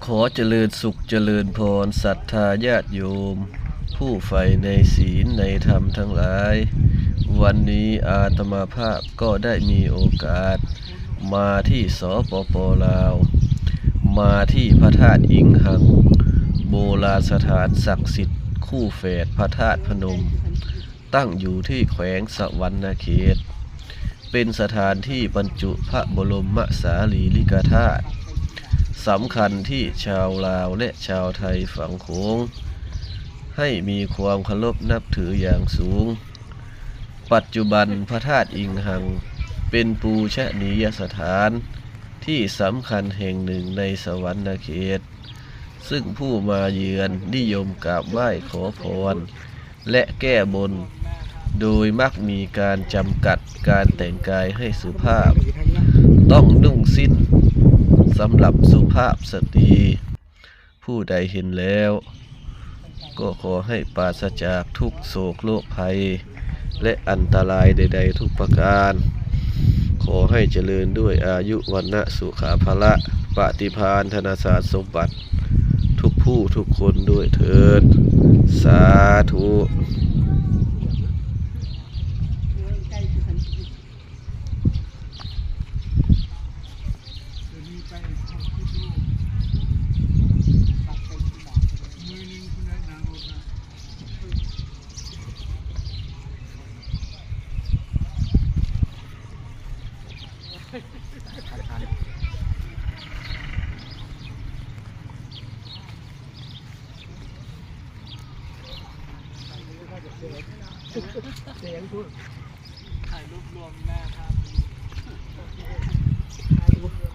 ຂໍຈະເລີນສຸກຈະເລີນພອນ ສັດທາຍາດໂຍມ ຜູ້ໃຝ່ໃນສິນໃນທຳທັງຫຼາຍ, ວັນນີ້ອາດຕະມາພາບກໍໄດ້ມີໂອກາດມາທີ່ ສປປ ລາວ, ມາທີ່ພະທາດອິງຫັງ, ໂບລານສະຖານສັກສິດຄູ່ແຝດພະທາດພະນົມ. ຕັ້ງຢູ່ທີ່ແຂວງສະຫວັນນະເຂດ, ເປັນສະຖານທີ່ບັນຈຸພະບໍລົມມະສາລີລິກະທາດ ສຳຄັນທີ່ຊາວລາວ ແລະ ຊາວໄທຝັ່ງໂຂງ ໃຫ້ມີຄວາມເຄົາລົບນັບຖືຢ່າງສູງ. ປັດຈຸບັນພະທາດອິງຫັງເປັນປູຊະນີຍະສະຖານທີ່ສຳຄັນແຫ່ງໜຶ່ງໃນສະຫວັນນະເຂດ, ຊຶ່ງຜູ້ມາເຢືອນນິຍົມກາບໄຫວ້ຂໍພອນ ແລະ ແກ້ບົນ, ໂດຍມັກມີການຈຳກັດການແຕ່ງກາຍໃຫ້ສຸພາບ, ຕ້ອງນຸ່ງສິ້ນສຳລັບສຸພາບສະຕີ. ຜູ້ໃດເຫັນແລ້ວ ກໍຂໍໃຫ້ປາສະຈາກທຸກໂສກໂລກໄພ ແລະ ອັນຕະລາຍໃດໆທຸກປະການ. ຂໍໃຫ້ຈະເລີນດ້ວຍອາຍຸ ວັນນະ ສຸຂະ ພະລະ ປະຕິພານ ທະນະສານສົມບັດ ທຸກຜູ້ທຸກຄົນດ້ວຍເທີ້ນ. ສາທຸ. ຖ່າຍຮູບລວມໜ້າພາບ.